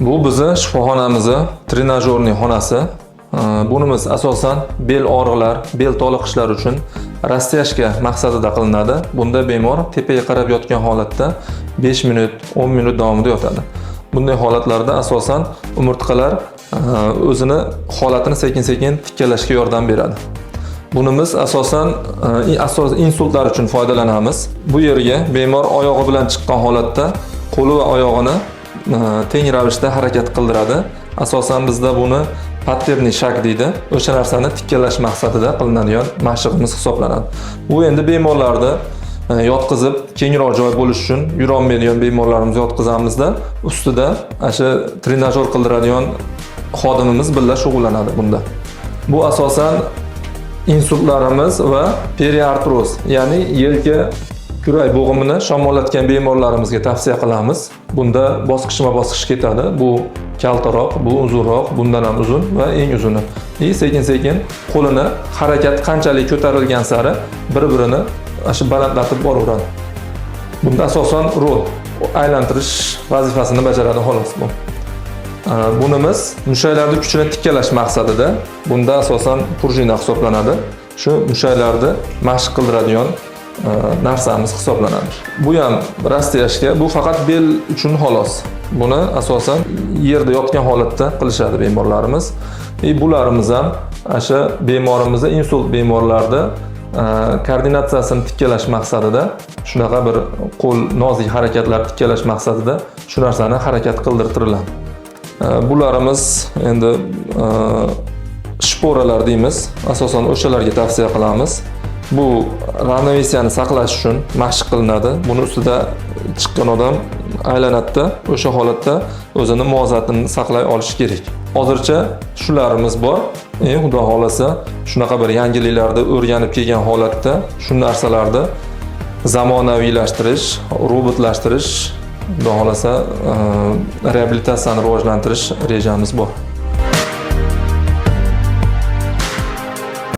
Bu bizni shifoxonamizni тренажёрный xonasi. Bunimiz asosan bel og'riqlar, bel toliqishlar uchun растяжка maqsadida qilinadi. Bunda bemor tepaga qarab yotgan holatda 5 minut, 10 minut davomida yotadi. Bunday holatlarda asosan umurtqalar o'zini holatini sekin-sekin tikkalashga yordam beradi. Bunimiz asosan asos insultlar uchun foydalanamiz. Bu yerga bemor oyog'i bilan chiqqan holatda qo'li va oyog'ini teng ravishda harakat qildiradi. Asosan bizda buni паттерный шаг deydi. O'sha narsani tikkalash maqsadida qilinadigan mashqimiz hisoblanadi. Bu endi bemorlarni yotqizib, kengroq joy bo'lishi uchun yurolmaydigan bemorlarimizni yotqizamizda, ustida ana shu trenajyor qildiradigan xodimimiz birga shug'ullanadi bunda. Bu asosan insultlarimiz va periartroz, ya'ni yelka kurak bo'g'imini shamollatgan bemorlarimizga tavsiya qilamiz. Bunda bosqichma-bosqich ketadi. Bu kaltaroq, bu uzunroq, bundan ham uzun va eng uzuni. И sekin-sekin qo'lini harakat qanchalik ko'tarilgan sari bir-birini ana shu balandlatib boraveradi. Bunda asosan rol aylantirish vazifasini bajaradi xolos bu. Bunimiz mushaklarni kuchini tikkalash maqsadida. Bunda asosan пружина hisoblanadi. Shu mushaklarni mashq qildiradigan narsamiz hisoblanadi. Bu ham растяжка, bu faqat bel uchun xolos. Buni asosan yerda yotgan holatda qilishadi bemorlarimiz. И bularimiz ham ana shu bemorimizni, insult bemorlarda koordinatsiyasini tikkalash maqsadida, shunaqa bir qo'l nozik harakatlar tikkalash maqsadida shu narsani harakat qildirtiriladi. Bularimiz endi shporalar deymiz. Asosan o'shalarga tavsiya qilamiz. Bu равновесия ni saqlash uchun mashq qilinadi. Buni ustida chiqqan odam aylanadida, o'sha holatda o'zini muvozanatini saqlay olishi kerak. Hozircha shularimiz bor. Xudo xohlasa, shunaqa bir yangiliklarni o'rganib kelgan holatda shu narsalarni zamonaviylashtirish, robotlashtirish, xudo xohlasa, reabilitatsiyani rivojlantirish rejamiz bor.